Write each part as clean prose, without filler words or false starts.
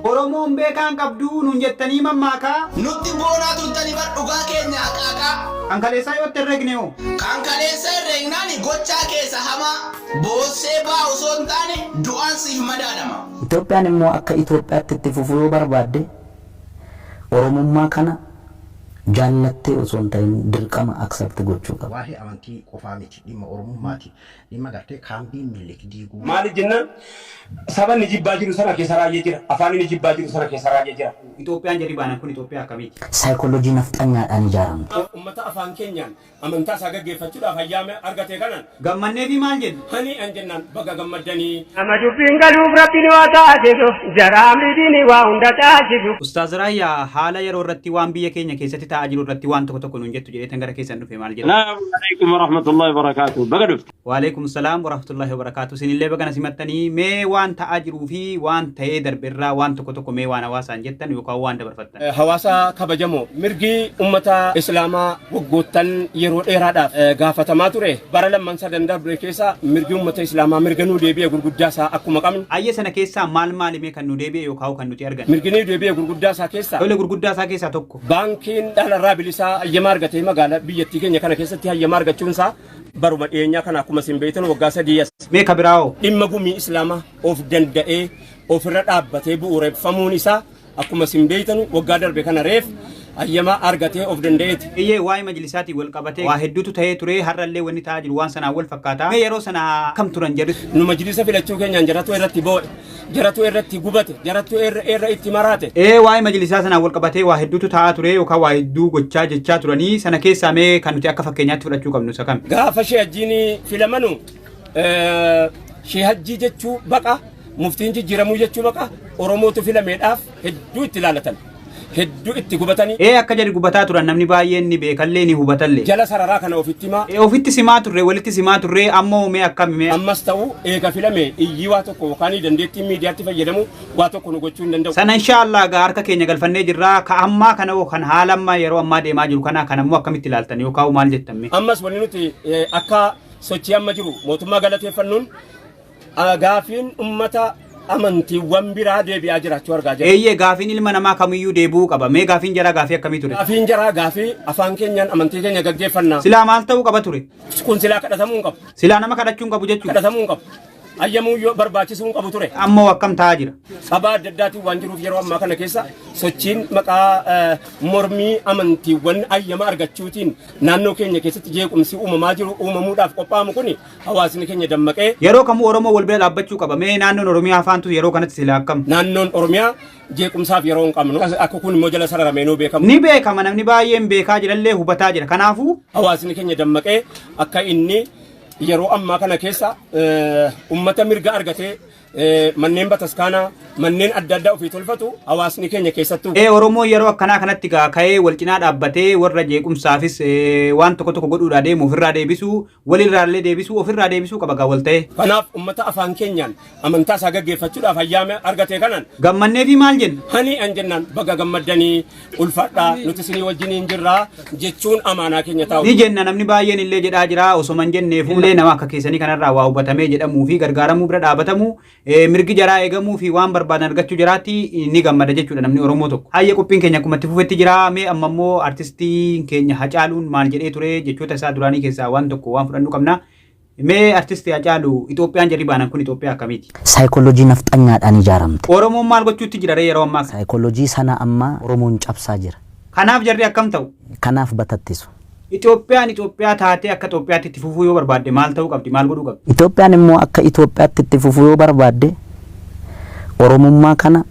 Oromoon beekaa hin qabduu nuun jettanii mammaakaa. Nutti boonaa turtani bar dhugaa keenya haqaaqaa. Kan kaleessaa yoo itti herregne hoo? Kan kaleessa herreegnaani gochaa keessa hamaa boossee ba'a osoo hin taane du'aan siif madaalama. Itoophiyaan immoo akka Itoophiyaatti itti fufuu yoo barbaadde Oromummaa kana jaallattee osoo hin ta'in dirqama accept gochuu qabdi. Waahee amantii qofaa miti, dhimma Oromummaati. Dhimma gartee kaambii Minilik diiguu. Maaliif jennaan saba inni jibbaa jiru sana keessa raayya jira. Afaan inni jibbaa jiru sana keessa raayya jira. Itoophiyaan jarri baanan kun Itoophiyaa akkamiiti? Saayikoolojii nafxanyaadhaan ijaaramte. Ummata afaan keenyaan amantaa isaa gaggeeffachuudhaaf hayyaama argate kanaan. Gammanneefii maal jenna? Hani an jennaan baga gammaddanii. Nama dubbiin galuuf Rabbiin waa taasisu, jara amri diinii waa hunda caalchisu. Ustaaz Raayyaa haala yeroo irratti waan biyya keenya keessatti ta'aa jiru irratti waan tokko tokko nuun jettu jedheetan gara keessan dhufe maal jettu? Salaamu alaikum warahmatullahi wabarakatuh. Baga dhufte. Waalaikum salaam warahmatullahi wabarakatuh. Isinillee baga na simattanii mee waan ta'aa jiruu fi waan ta'ee darbe irraa waan tokko tokko mee waan hawaasaan jettan yookaan waan dabarfattan. Hawaasa kabajamoo, mirgi ummata Islaamaa waggoottan yeroo dheeraadhaaf gaafatamaa ture bara lamman sadan darbe keessa mirgi ummata Islaamaa mirga nuu deebi'e gurguddaa isaa akkuma qabnu. Hayyee sana keessaa maal maali mee kan nu deebi'e yookaan kan nuti arganne? Mirgi nuu deebi'e gurguddaa isaa keessaa. Tole gurguddaa isaa keessaa tokko. Baankiin dhalarraa bilisaa hayyama argatee magaala biyyattii keenya kana keessatti hayyama argachuun isaa baruma dhiyeenyaa kana akkuma isin beektan waggaa 3 as. Mee ka biraa hoo? Dhimma gumii Islaamaa of danda'ee ofirra dhaabbatee bu'uureffamuun isaa akkuma isin beektanu waggaa darbe kana reef hayyama argatee of danda'eeti. Eeyyee waa'ee majlisaatiin wal qabatee waa hedduutu ta'ee ture har'allee wanni ta'aa jiru waan sanaan wal fakkaata. Mee yeroo sana akkam turan jarri? Nu majlisa filachuu keenyaan jaratu irratti boo'e, jaratu irratti gubate, jaratu irra itti maraate. Ee waa'ee majlisaa sanaan wal qabatee waa hedduutu ta'aa ture yookaan waa hedduu gochaa jechaa turanii sana keessaa mee kan nuti akka fakkeenyaatti fudhachuu qabnu isa kami? Gaafa Shee Hajjiin filamanu Shee Hajjii jechuu baqa, muftiin jijjiiramuu jechuu baqa, Oromootu filameedhaaf hedduu itti ilaalatan. Hedduu itti gubatanii. Ee akka jarri gubataa turan namni baay'een ni beekallee ni hubatallee. Jala sararaa kana ofitti himaa. Ee ofitti simaa turre walitti simaa turre ammoo mee akkami mee. Ammas ta'u eega filame iyyii waa tokko yookaan dandeettiin miidiyaatti fayyadamu waa tokko nu gochuu hin danda'u. Sana inshaa Allah egaa harka keenya galfannee jirra. Ka ammaa kana hoo kan haala amma yeroo ammaa deemaa jiru kana kan ammoo akkamitti ilaaltan yookaan maal jettan mee? Ammas wanni nuti akka sochii amma jiru mootummaa galateeffannuun Gaafiin ummata amantiiwwan biraa deebi'aa jiraachuu argaa jirra. Eeyyee gaafiin ilma namaa kamiyyuu deebi'uu qaba. Mee gaafiin jaraa gaafii akkamii ture? Gaafiin jaraa gaafii afaan keenyaan amantii keenya gaggeeffanna. Silaa maal ta'uu qaba ture? Kun silaa kadhatamuu hin qabu. Silaa nama kadhachuu hin qabu jechuudha. Kadhatamuu hin qabu. Hayyamuu yoo barbaachisuu hin qabu ture. Ammoo akkam ta'aa jira? Sabaa adda addaatiin waan jiruuf yeroo ammaa kana keessa sochiin maqaa mormii amantiiwwan hayyama argachuutiin naannoo keenya keessatti jeequmsi uumamaa jiru uumamuudhaaf qophaa'amu kuni Hawaasni keenya dammaqee. Yeroo kamuu Oromoo wal bira dhaabbachuu qaba. Mee naannoon Oromiyaa afaantu yeroo kanatti silaa akkam? Naannoon Oromiyaa jeequmsaaf yeroo hin qabnu. Akka kun immoo jala sararamee nuu beekamu. Ni beekama namni baay'een beekaa jirallee hubataa jira. Kanaafuu. Hawaasni keenya dammaqee akka inni yeroo ammaa kana keessa ummata mirga argatee manneen bataskaanaa, manneen adda addaa ofii tolfatu hawaasni keenya keessattuu. Ee Oromoon yeroo akkanaa kanatti gaa ka'ee wal cinaa dhaabbatee warra jeequmsaafis waan tokko tokko godhuudhaa deemu ofirraa deebisuu walirraallee deebisuu ofirraa deebisuu qaba gaa wal ta'ee. Kanaaf ummata afaan keenyaan amantaa isaa gaggeeffachuudhaaf hayyaama argatee kanaan. Gammanneefii maal jenna? Hani an jennaan baga gammaddanii ulfaadhaa nuti isinii wajjiniin jirraa jechuun amaanaa keenya taa'u. Ni jenna namni baay'een illee jedhaa jira osoma hin jenneefuu illee nama akka keessanii kanarraa waa hubatamee jedhamuu fi gargaaramuu bira dhaabatamuu mirgi jaraa eegamuu fi waan barbaadan argachuu jaraatti ni gammada jechuudha namni Oromoo tokko. Hayyee qophiin keenya akkuma itti fufetti jira mee amma immoo artistiin keenya Hacaaluun maal jedhee ture jechoota isaa duraanii keessaa waan tokko waan fudhannu qabna. Mee artisti Hacaalu Itoophiyaan jarri baanan kun Itoophiyaa akkamiiti? Saayikoolojii nafxanyaadhaan ijaaramte. Oromoon maal gochuutti jira ree yeroo ammaa kana? Saayikoolojii sana amma Oromoon cabsaa jira. Kanaaf jarri akkam ta'u? Kanaaf batattisu. Itoophiyaan Itoophiyaa taatee akka Itoophiyaatti itti fufuu yoo barbaadde maal ta'uu qabdi? Maal godhuu qabdi? Itoophiyaan immoo akka Itoophiyaatti itti fufuu yoo barbaadde Oromummaa kana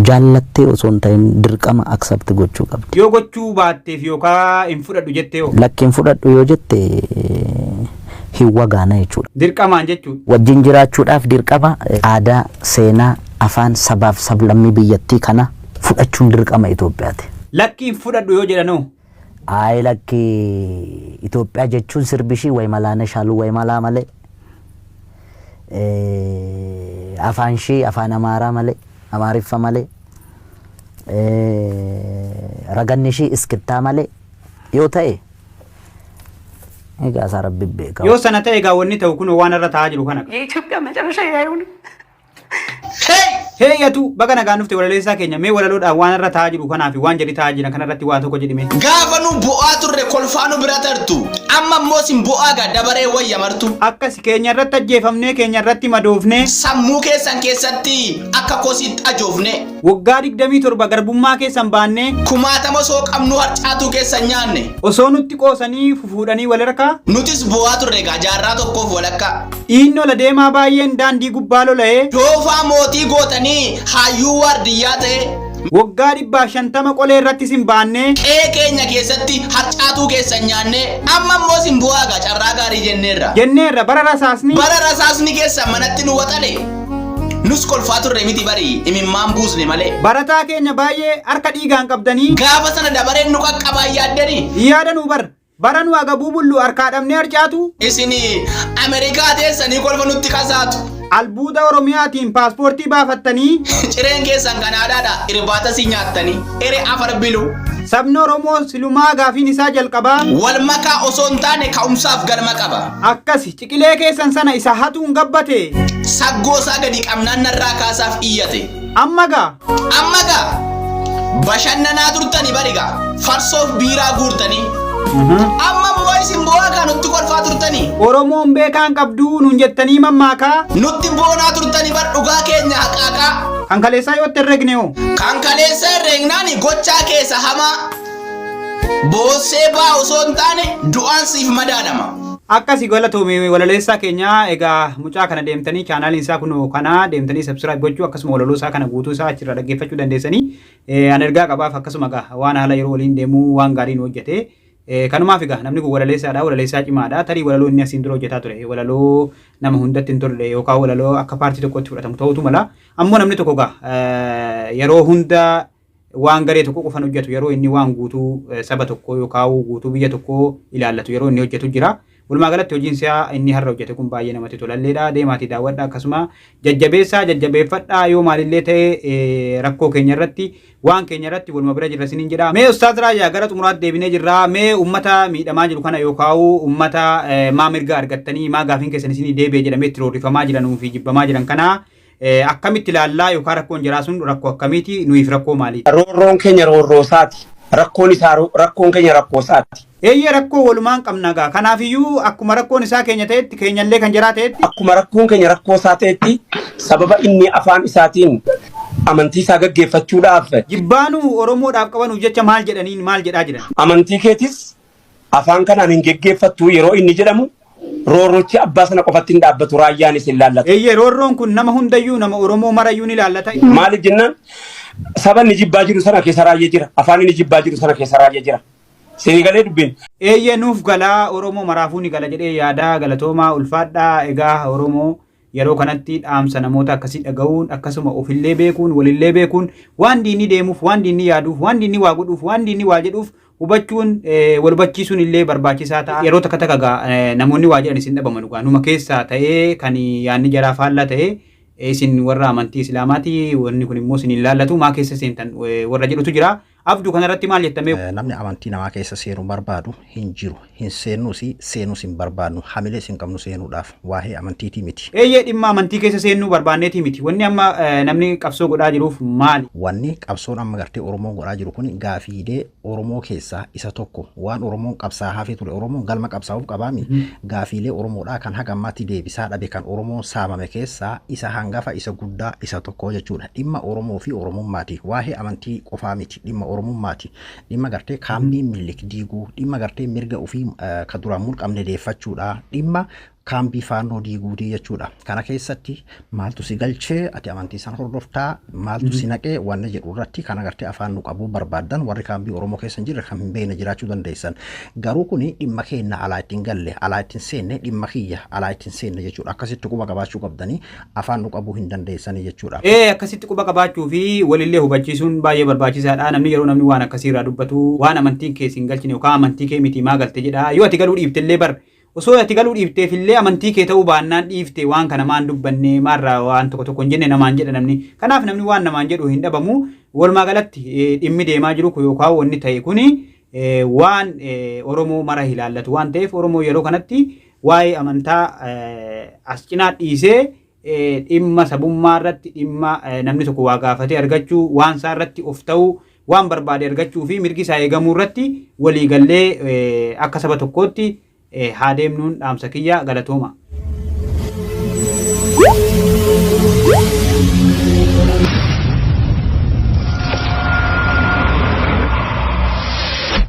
jaallattee osoo hin ta'in dirqama accept gochuu qabdi. Yoo gochuu baatteef yookaa hin fudhadhu jettee hoo? Lakki hin fudhadhu yoo jette hin wagaana jechuudha. Dirqamaan jechuudha. Wajjin jiraachuudhaaf dirqama aadaa, seenaa, afaan sabaaf sablammii biyyattii kana fudhachuun dirqama Itoophiyaati. Lakki hin fudhadhu yoo jedhan hoo? Ayi lakki Itoophiyaa jechuun sirbi ishii way malaa nashaaluu way malaa malee afaan ishii afaan Amaaraa malee Amaariffa malee raganni ishii iskittaa malee yoo ta'e egaa isaa rabbi beeka. Yoo sana ta'e egaa wanni ta'u kunoo waan irra ta'aa jiru kana. የኢትዮጵያ መጨረሻ ያ አይሆንም። Hey! Heeyyatu baga nagaan dhufte walaleessaa keenya. Mee walaloodhaan waan irra taa'aa jiru kanaa fi waan jedhi taa'aa jiran kanarratti waa tokko jedhime. Gaafa nu bo'aa turre kolfaa nu bira tartu. Amma immoo isin bo'aa gaa dabaree wayya martu. Akkas keenya irratti ajjeefamnee, keenya irratti madoofnee. Sammuu keessan keessatti akka kosiitti ajoofne. Waggaa 27 garbummaa keessan baannee. Kumaatama osoo qabnuu harcaatuu keessan nyaanne. Osoo nutti qoosanii fufuudhanii wal harkaa. Nutis bo'aa turre gaa jaarraa tokkoof walakkaa. Dhiigni ola deemaa baay'een daandii gubbaa lola'ee. Doofaa mootii gootanii hayyuu waardiyyaa ta'e. Waggaa 150 qolee irratti isin baannee. Qe'ee keenya keessatti harcaatuu keessan nyaannee. Amma immoo isin bu'aa gaa carraa gaarii jenneerra. Jenneerra bara rasaasni. Bara rasaasni keessan manatti nu waxale. Nus kolfaa turre miti bari imimmaan buusne malee. Barataa keenya baay'ee harka dhiigaan qabdanii. Gaafa sana dabareen nu qaqqabaa yaaddanii. Yaadanuu bar. Bara nu agabuu bullu harkaa dhabnee harcaatu. Isin Ameerikaa teessanii kolfa nutti qasaatu. Albuuda Oromiyaatiin paaspoortii baafattanii. Cireen keessan Kanaadaadha irbaata si nyaattanii. Ere afar bilu. Sabni Oromoo silumaa gaafiin isaa jalqabaa. Wal makaa osoo hin taane ka'umsaaf galma qaba. Akkasi ciqilee keessan sana isa hatuun gabbate. Saggoo isaa gadi qabnaan narraa kaasaaf iyyate. Amma gaa. Amma gaa bashannanaa turtanii bari gaa farsoof biiraa guurtanii. Amma immoo isin bo'aa gaa nutti kolfaa turtanii. Oromoon beekaan qabduu nuun jettanii mammaakaa. Nutti boonaa turtanii bar dhugaa keenya haqaaqaa. Kan kaleessaa yoo itti herregne hoo. Kan kaleessa herreegnaan gochaa keessa hamaa. Boossee baa osoo hin taane du'aan siif madaalama. Akkasi galatoome walaleessaa keenya. Egaa mucaa kana deemtanii chaanaaliin isaa kun kana deemtanii subscribe gochuu, akkasuma walaloo isaa kana guutuu isaa achirraa dhaggeeffachuu dandeessanii. An ergaa qabaaf, akkasuma egaa waan haala yeroo waliin deemuu waan gaarii nu hojjete. Kanumaaf egaa namni kun walaleessaadha, walaleessaa cimaadha. Tarii walaloo inni asiin dura hojjetaa ture walaloo nama hundatti hin tolle yookaan walaloo akka paartii tokkotti fudhatamu ta'utu mala. Ammoo namni tokko egaa yeroo hunda waan garee tokko qofan hojjetu, yeroo inni waan guutuu saba tokkoo yookaan guutuu biyya tokkoo ilaallatu yeroo inni hojjetu jira. Walumaa galatti hojiin isaa inni har'a hojjete kun baay'ee namatti tolalleedha. Deemaatii daawwadha, akkasuma jajjabeessaa, jajjabeeffadhaa. Yoo maalillee ta'e rakkoo keenya irratti, waan keenya irratti waluma bira jirra isiniin jedha. Mee Ustaaz Raayyaa, gara xumuraatti deebinee jirra. Mee uummata miidhamaa jiru kana yookaan uummata maa mirga argattanii, maa gaafiin keessan isinii deebi'e jedhamee itti roorrifamaa jiranuu fi jibbamaa jiran kana akkamitti ilaallaa, yookaan rakkoon jiraa sun rakkoo akkamiiti, nuyiif rakkoo maaliiti? Roorroon keenya roorroo isaati. Rakkoon isaa rakkoon keenya rakkoo isaati. Eeyyee, rakkoo walumaan qabna gaa. Kanaafiyyuu akkuma rakkoon isaa keenya ta'etti keenyallee kan jiraa ta'etti. Akkuma rakkoon keenya rakkoo isaa ta'etti, sababa inni afaan isaatiin amantii isaa gaggeeffachuudhaaf. Jibbaanuu Oromoodhaaf qabanuuf jecha maal jedhaniin, maal jedhaa jiran? Amantii keetis afaan kanaan hin geggeeffattu yeroo inni jedhamu, roorrochi abbaa sana qofatti hin dhaabbatu, raayyaanis hin laallatu. Eeyyee, roorroon kun nama hundayyuu, nama Oromoo marayyuu ni laallata. Maaliif jennaan, saba inni jibbaa jiru sana keessa raayyee jira. Afaan inni jibbaa jiru sana keessa raayyee jira. Seenii galee dubbiin. Eeyyee, nuuf galaa, Oromoo maraafuu ni gala jedhee yaadaa. Galatoomaa, ulfaadhaa. Egaa Oromoo yeroo kanatti dhaamsa namoota akkasii dhaga'uun, akkasuma ofillee beekuun, walillee beekuun, waan diinni deemuuf, waan diinni yaaduuf, waan diinni waa godhuuf, waan diinni waa jedhuuf hubachuun, wal hubachiisuun illee barbaachisaa ta'a. Yeroo takka takka gaa namoonni waa jedhan isin dhabaman dhugaa numa keessaa ta'ee kan yaadni jaraa faallaa ta'ee, isin warra amantii Islaamaati, wanni kun immoo isin hin laallatu, maa keessa seentan warra jedhutu jira. Abduu, kanarratti maal jettamee? Namni amantii namaa keessa seenuu barbaadu hin jiru. Hin seennuus, seenuus hin barbaadnu. Hamilees hin qabnu seenuudhaaf. Waa'ee amantiitii miti. Eeyyee, dhimma amantii keessa seenuu barbaanneetii miti. Wanni amma namni qabsoo godhaa jiruuf maali? Wanni qabsoon amma gartee Oromoon godhaa jiru kun gaafiilee Oromoo keessaa isa tokko. Waan Oromoon qabsaa'aa fi ture, Oromoon galma qabsaa'uuf qabaami. Gaafiilee Oromoodhaa kan haga ammaatti deebisaa dhabe, kan Oromoon saamame keessaa isa hangafa, isa guddaa, isa tokko jechuudha. Dhimma Oromoo fi Oromummaati. Waa'ee amantii qofaa miti. Dhimma Oromummaati. Dhimma gartee kaambii Minilik diiguu, dhimma gartee mirga ofii ka duraan mulqamne deeffachuudha. Dhimma kaambii Faannoo diiguutii jechuudha. Kana keessatti maaltu si galchee, ati amantii san hordoftaa, maaltu si naqee wanna jedhu irratti kan agartee afaan nu qabuu barbaaddan, warri kaambii Oromoo keessa hin jirre, kan hin beekne jiraachuu dandeessan. Garuu kuni dhimma keenya alaa ittiin galle, alaa ittiin seenne, dhimma kiyya alaa ittiin seenne jechuudha. Akkasitti quba qabaachuu qabdanii afaan nu qabuu hin dandeessanii jechuudha. Ee, akkasitti quba qabaachuu fi walillee hubachiisuun baay'ee barbaachisaadha. Namni yeroo namni waan akkasii irraa dubbatu, waan amantiin kee siin galchine yookaan amantii kee miti maa galte jedha. Yoo ati galuu dhiiftellee bar, osoo ati galuu dhiifteef illee amantii kee ta'uu baannaan dhiifte, waan kana maan dubbanne, maarraa waan tokko tokko hin jenne namaan jedha namni. Kanaaf namni waan namaan jedhu hin dhabamu. Walumaa galatti dhimmi deemaa jiru kun yookaan wanni ta'e kuni waan Oromoo mara ilaallatu waan ta'eef, Oromoo yeroo kanatti waa'ee amantaa as cinaa dhiisee dhimma sabummaa irratti dhimma namni tokko waa gaafatee argachuu waan isaa irratti of ta'uu waan barbaade argachuu fi mirgi isaa eegamuu irratti waliigallee akka saba tokkootti haa deemnuun dhaamsa kiyya galatooma.